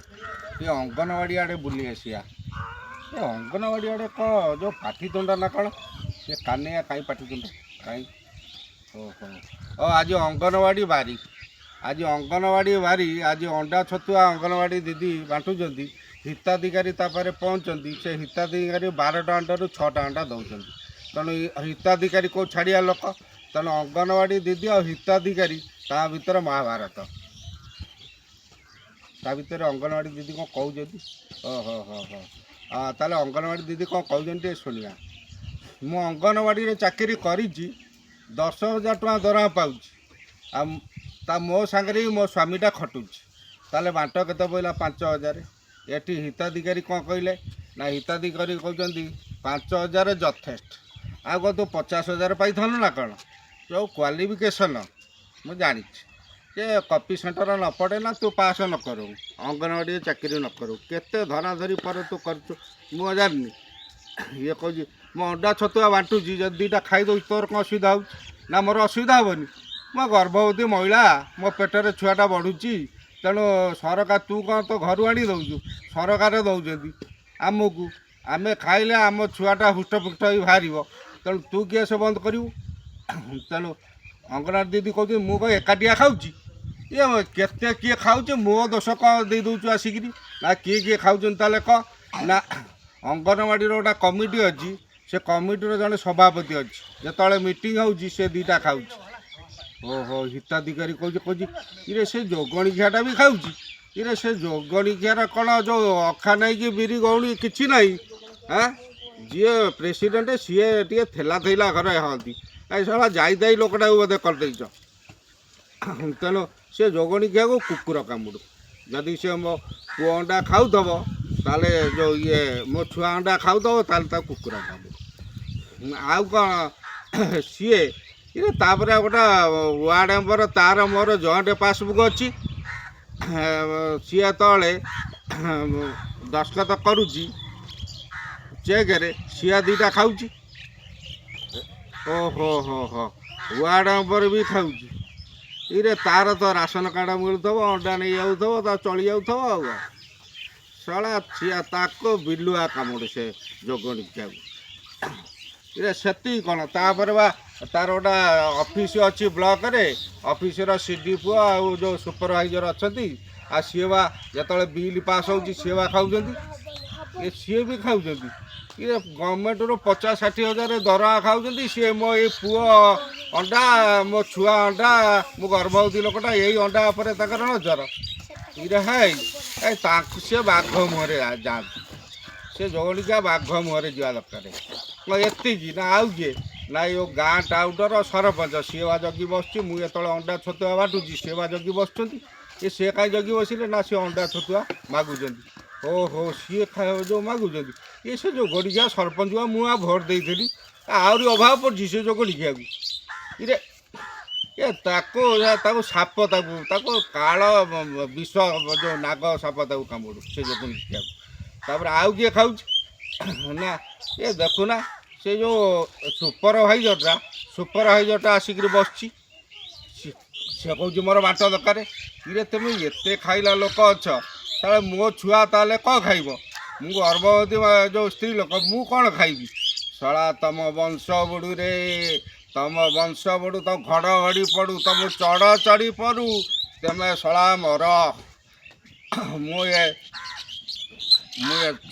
ଟିକେ ଅଙ୍ଗନବାଡ଼ି ଆଡ଼େ ବୁଲି ଆସିବା। ଏ ଅଙ୍ଗନବାଡ଼ି ଆଡ଼େ କ'ଣ ଯେଉଁ ପାଟିତୁଣ୍ଡ ନା କ'ଣ? ସେ କାନିଆ କାହିଁ ପାଟିତୁଣ୍ଡ କାହିଁ? ଓହୋ, ଓ ଆଜି ଅଙ୍ଗନବାଡ଼ି ବାରି, ଆଜି ଅଙ୍ଗନବାଡ଼ି ବାରି। ଆଜି ଅଣ୍ଡା ଛତୁଆ ଅଙ୍ଗନବାଡ଼ି ଦିଦି ବାଣ୍ଟୁଛନ୍ତି। ହିତାଧିକାରୀ ତାପରେ ପହଞ୍ଚନ୍ତି। ସେ ହିତାଧିକାରୀ 12ଟା ଅଣ୍ଡାରୁ 6ଟା ଅଣ୍ଡା ଦେଉଛନ୍ତି। ତେଣୁ ହିତାଧିକାରୀ କେଉଁ ଛାଡ଼ିଆ ଲୋକ। ତେଣୁ ଅଙ୍ଗନବାଡ଼ି ଦିଦି ଆଉ ହିତାଧିକାରୀ ତା ଭିତରେ ମହାଭାରତ। ତା ଭିତରେ ଅଙ୍ଗନବାଡ଼ି ଦିଦି କ'ଣ କହୁଛନ୍ତି? ଓହୋ ହୋ ହୋ, ତାହେଲେ ଅଙ୍ଗନବାଡ଼ି ଦିଦି କ'ଣ କହୁଛନ୍ତି ଟିକେ ଶୁଣିବା। ମୁଁ ଅଙ୍ଗନବାଡ଼ିରେ ଚାକିରି କରିଛି, 10,000 ଟଙ୍କା ଦରମା ପାଉଛି, ଆଉ ତା ମୋ ସାଙ୍ଗରେ ବି ମୋ ସ୍ୱାମୀଟା ଖଟୁଛି। ତାହେଲେ ବାଣ୍ଟ କେତେ ପଇଲା? 5,000। ଏଠି ହିତାଧିକାରୀ କ'ଣ କହିଲେ ନା, ହିତାଧିକାରୀ କହୁଛନ୍ତି 5,000 ଯଥେଷ୍ଟ। ଆଉ କ'ଣ ତୁ 50,000 ପାଇଥାନ୍ତୁ ନା କ'ଣ? ଯେଉଁ କ୍ୱାଲିଫିକେସନ୍ ମୁଁ ଜାଣିଛି ଯେ କପି ସେଣ୍ଟର ନ ପଡ଼େ ନା ତୁ ପାସ୍ ନ କରୁ, ଅଙ୍ଗନବାଡ଼ିରେ ଚାକିରି ନ କରୁ। କେତେ ଧରାଧରି ପରେ ତୁ କରୁଛୁ ମୁଁ ଜାଣିନି। ଇଏ କହୁଛି ମୁଁ ଅଣ୍ଡା ଛତୁଆ ବାଣ୍ଟୁଛି, ଯଦି ଦୁଇଟା ଖାଇଦେଉଛି ତୋର କ'ଣ ଅସୁବିଧା ହେଉଛି? ନା, ମୋର ଅସୁବିଧା ହେବନି। ମୋ ଗର୍ଭବତୀ ମହିଳା, ମୋ ପେଟରେ ଛୁଆଟା ବଢ଼ୁଛି। ତେଣୁ ସରକାର, ତୁ କ'ଣ ତୋ ଘରୁ ଆଣି ଦେଉଛୁ? ସରକାର ଦେଉଛନ୍ତି ଆମକୁ, ଆମେ ଖାଇଲେ ଆମ ଛୁଆଟା ହୃଷ୍ଟପୁଷ୍ଟ ହେଇ ବାହାରିବ। ତେଣୁ ତୁ କିଏ ସେ ବନ୍ଦ କରିବୁ? ତେଣୁ ଅଙ୍ଗନବାଡ଼ି ଦିଦି କହୁଛନ୍ତି, ମୁଁ କ'ଣ ଏକାଟିଆ ଖାଉଛି? ଇଏ କେତେ କିଏ ଖାଉଛି, ମୋ ଦୋଷ କ'ଣ ଦେଇ ଦେଉଛୁ ଆସିକିରି? ନା, କିଏ କିଏ ଖାଉଛନ୍ତି ତାହେଲେ କହ। ନା, ଅଙ୍ଗନବାଡ଼ିର ଗୋଟେ କମିଟି ଅଛି, ସେ କମିଟିର ଜଣେ ସଭାପତି ଅଛି, ଯେତେବେଳେ ମିଟିଂ ହେଉଛି ସେ ଦୁଇଟା ଖାଉଛି। ଓହୋ, ହିତାଧିକାରୀ କହୁଛି ଇରେ ସେ ଯୋଗଣୀ ଖିଆଟା ବି ଖାଉଛି। ଇରେ ସେ ଯୋଗଣୀ ଖିଆର କ'ଣ ଯେଉଁ ଅଖା ନାହିଁ କି ବିରି ଗଉଣୀ କିଛି ନାହିଁ? ଆଁ, ଯିଏ ପ୍ରେସିଡେଣ୍ଟ ସିଏ ଟିକେ ଥେଲା ଥେଲା ଘରେ ହଅନ୍ତି। ଏ ଶଳା ଯାଇତାଇ ଲୋକଟାକୁ ବୋଧେ କରିଦେଇଛ। ତେଣୁ ସେ ଯୋଗଣୀ ଖିଆକୁ କୁକୁର କାମୁଡ଼ୁ। ଯଦି ସେ ମୋ ପୁଅ ଅଣ୍ଡା ଖାଉଥିବ, ତାହେଲେ ଯେଉଁ ଇଏ ମୋ ଛୁଆ ଅଣ୍ଡା ଖାଉଥିବ, ତାହେଲେ ତାକୁ କୁକୁର କାମୁଡ଼ୁ। ଆଉ କ'ଣ ସିଏ? ଇରେ ତାପରେ ଆଉ ଗୋଟେ ୱାର୍ଡ଼ ମେମ୍ବର, ତାର ମୋର ଜଏଣ୍ଟ ପାସବୁକ୍ ଅଛି। ସିଏ ତଳେ ଦସ୍ତଖତ କରୁଛି ଚେକରେ, ସିଏ ଦୁଇଟା ଖାଉଛି। ଓହୋ ହୋ ହୋ, ୱାର୍ଡ଼ ମେମ୍ବର ବି ଖାଉଛି। ଇରେ ତାର ତ ରାସନ କାର୍ଡ଼ ମିଳୁଥିବ, ଅଣ୍ଡା ନେଇଯାଉଥିବ, ତା ଚଳି ଯାଉଥିବ। ଆଉ କ'ଣ? ଶଳା ସିଏ ତାକୁ ବିଲୁଆ କାମୁଡ଼ୁ ସେ ଯୋଗଣୀ ଖିଆକୁ। ଇରେ ସେତିକି କ'ଣ, ତାପରେ ବା ତାର ଗୋଟେ ଅଫିସ୍ ଅଛି ବ୍ଲକରେ। ଅଫିସର ସି.ଡି.ପି.ଓ ଆଉ ଯେଉଁ ସୁପରଭାଇଜର ଅଛନ୍ତି, ଆଉ ସିଏ ବା ଯେତେବେଳେ ବିଲ୍ ପାସ୍ ହେଉଛି ସିଏ ବା ଖାଉଛନ୍ତି। ଏ ସିଏ ବି ଖାଉଛନ୍ତି। ଇଏ ଗଭର୍ଣ୍ଣମେଣ୍ଟରୁ 50-60 ହଜାର ଦରମା ଖାଉଛନ୍ତି। ସିଏ ମୋ ଏଇ ପୁଅ ଅଣ୍ଡା, ମୋ ଛୁଆ ଅଣ୍ଡା, ମୁଁ ଗର୍ଭବତୀ ଲୋକଟା, ଏଇ ଅଣ୍ଡା ଉପରେ ତାଙ୍କର ନଜର। ଇରେ ହେଇ ଏ ତାଙ୍କୁ ସିଏ ବାଘ ମୁହଁରେ ଯାଆନ୍ତୁ। ସେ ଯୋଗଣିକା ବାଘ ମୁହଁରେ ଯିବା ଦରକାର। କ'ଣ ଏତିକି ନା ଆଉ କିଏ? ନା, ଏଇ ଗାଁ ଟାଉଟର ସରପଞ୍ଚ, ସିଏ ବା ଜଗି ବସୁଛି। ମୁଁ ଯେତେବେଳେ ଅଣ୍ଡା ଛତୁଆ ବାଣ୍ଟୁଛି ସିଏ ବା ଜଗି ବସୁଛନ୍ତି। ଏ ସିଏ କାହିଁ ଜଗି ବସିଲେ? ନା, ସିଏ ଅଣ୍ଡା ଛତୁଆ ମାଗୁଛନ୍ତି। ଓହୋ, ସିଏ ଖାଇବା ଯେଉଁ ମାଗୁଛନ୍ତି। ଇଏ ସେ ଯୋଗଣିକିଆ ସରପଞ୍ଚ ବା ମୁଁ ଆଉ ଭୋଟ ଦେଇଥିଲି, ଆହୁରି ଅଭାବ ପଡ଼ୁଛି ସେ ଯୋଗଣିକିଆକୁ। ଇରେ ଏ ତାକୁ ତାକୁ ସାପ, ତାକୁ ତାକୁ କାଳ ବିଷ ଯେଉଁ ନାଗ ସାପ ତାକୁ କାମୁଡ଼ୁ ସେ ଯୋଗଣିକିଆକୁ। ତାପରେ ଆଉ କିଏ ଖାଉଛି? ନା, ଏ ଦେଖୁନା ସେ ଯେଉଁ ସୁପରଭାଇଜରଟା ଆସିକିରି ବସିଛି। ସେ କହୁଛି ମୋର ବାଣ୍ଟ ଦରକାର। ଇରେ ତୁମେ ଏତେ ଖାଇଲା ଲୋକ ଅଛ, ତାହେଲେ ମୋ ଛୁଆ ତାହେଲେ କ'ଣ ଖାଇବ? ମୁଁ ଗର୍ଭବତୀ ଯେଉଁ ସ୍ତ୍ରୀ ଲୋକ, ମୁଁ କ'ଣ ଖାଇବି? ଶଳା ତମ ବଂଶ ବୁଡ଼ୁରେ, ତମ ବଂଶ ବୁଡ଼ୁ, ତମ ଘଡ଼ଘଡ଼ି ପଡ଼ୁ, ତମ ଚଢ଼ ଚଢ଼ି ପଡ଼ୁ, ତମେ ଶଳା ମର। ମୁଁ ଏ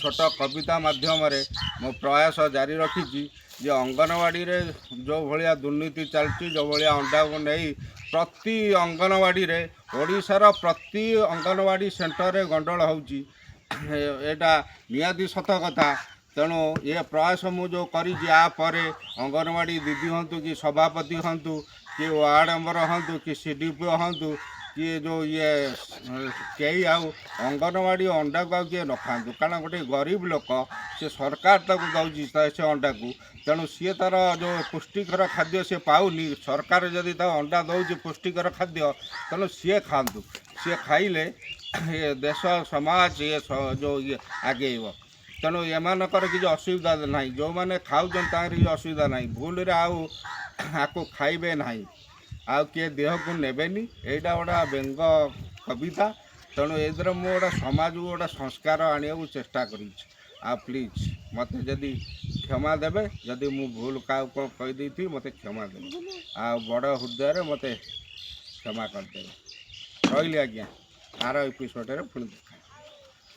ଛୋଟ କବିତା ମାଧ୍ୟମରେ ମୋ ପ୍ରୟାସ ଜାରି ରଖିଛି ଯେ ଅଙ୍ଗନବାଡ଼ିରେ ଯେଉଁ ଭଳିଆ ଦୁର୍ନୀତି ଚାଲିଛି, ଯେଉଁ ଭଳିଆ ଅଣ୍ଡାକୁ ନେଇ ପ୍ରତି ଅଙ୍ଗନବାଡ଼ିରେ, ଓଡ଼ିଶାର ପ୍ରତି ଅଙ୍ଗନବାଡ଼ି ସେଣ୍ଟରରେ ଗଣ୍ଡଗୋଳ ହେଉଛି, ଏଇଟା ନିହାତି ସତ କଥା। ତେଣୁ ଏ ପ୍ରୟାସ ମୁଁ ଯେଉଁ କରିଛି, ଆ ପରେ ଅଙ୍ଗନବାଡ଼ି ଦିଦି ହୁଅନ୍ତୁ କି ସଭାପତି ହୁଅନ୍ତୁ କି ୱାର୍ଡ଼ ମେମ୍ବର ହୁଅନ୍ତୁ କି ସି.ଡି.ପି.ଓ ହୁଅନ୍ତୁ କି ଯେଉଁ ଇଏ, କେହି ଆଉ ଅଙ୍ଗନବାଡ଼ି ଅଣ୍ଡାକୁ ଆଉ କିଏ ନ ଖାଆନ୍ତୁ। କାରଣ ଗୋଟେ ଗରିବ ଲୋକ, ସେ ସରକାର ତାକୁ ଦେଉଛି ସେ ଅଣ୍ଡାକୁ। ତେଣୁ ସିଏ ତା'ର ଯେଉଁ ପୁଷ୍ଟିକର ଖାଦ୍ୟ ସିଏ ପାଉନି। ସରକାର ଯଦି ତାକୁ ଅଣ୍ଡା ଦେଉଛି ପୁଷ୍ଟିକର ଖାଦ୍ୟ, ତେଣୁ ସିଏ ଖାଆନ୍ତୁ। ସିଏ ଖାଇଲେ ଏ ଦେଶ ସମାଜ ଇଏ ଯେଉଁ ଇଏ ଆଗେଇବ। ତେଣୁ ଏମାନଙ୍କର କିଛି ଅସୁବିଧା ନାହିଁ। ଯେଉଁମାନେ ଖାଉଛନ୍ତି ତାଙ୍କର କିଛି ଅସୁବିଧା ନାହିଁ। ଭୁଲରେ ଆଉ ଆକୁ ଖାଇବେ ନାହିଁ, ଆଉ କିଏ ଦେହକୁ ନେବେନି। ଏଇଟା ଗୋଟେ ବ୍ୟଙ୍ଗ କବିତା। ତେଣୁ ଏଥିରେ ମୁଁ ଗୋଟେ ସମାଜକୁ ଗୋଟେ ସଂସ୍କାର ଆଣିବାକୁ ଚେଷ୍ଟା କରିଛି। ଆଉ ପ୍ଲିଜ୍ ମୋତେ ଯଦି କ୍ଷମା ଦେବେ, ଯଦି ମୁଁ ଭୁଲ କାହାକୁ କ'ଣ କହିଦେଇଥିବି ମୋତେ କ୍ଷମା ଦେବେ, ଆଉ ବଡ଼ ହୃଦୟରେ ମୋତେ କ୍ଷମା କରିଦେବେ। ରହିଲି ଆଜ୍ଞା, ଆର ଏପିସୋଡ଼ରେ ପୁଣି ଦେଖା।